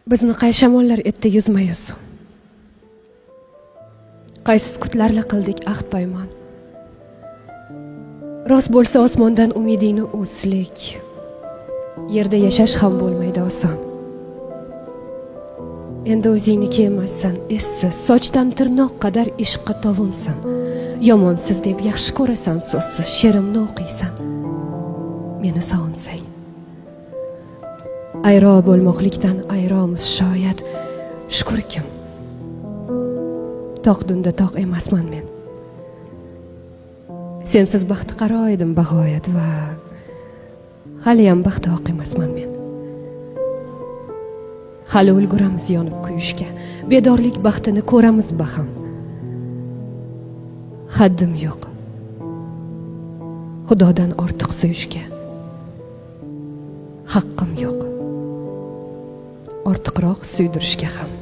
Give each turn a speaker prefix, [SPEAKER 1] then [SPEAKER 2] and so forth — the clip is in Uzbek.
[SPEAKER 1] Bizni qay shamollar etdi yuzma-yuz? Qaysi sukutlarla qildik ahd paymon? Rost bo'lsa osmondan umidingni uzlik, yerda yashash ham bo'lmaydi oson. Endi o'zingniki emassan, essiz, sochdan tirnoq qadar ishqqa tovonsan. Yomonsiz deb yaxshi ko'rasan so'zsiz, she'rimni o'qiysan. Meni sog'insang. Ayro bo'lmoqlikdan ayromiz shoyat, shukurkim. Toq dunda toq emasman men. Sensiz baxtiqaro edim bag'oyat va haliyam baxti oq emasman men. Hali ulguramiz yonib kuyishga, bedorlik baxtini ko'ramiz baham. Haddim yo'q Xudodan ortiq suyishga. Haqqim yo'q ortiqroq suydirishga ham.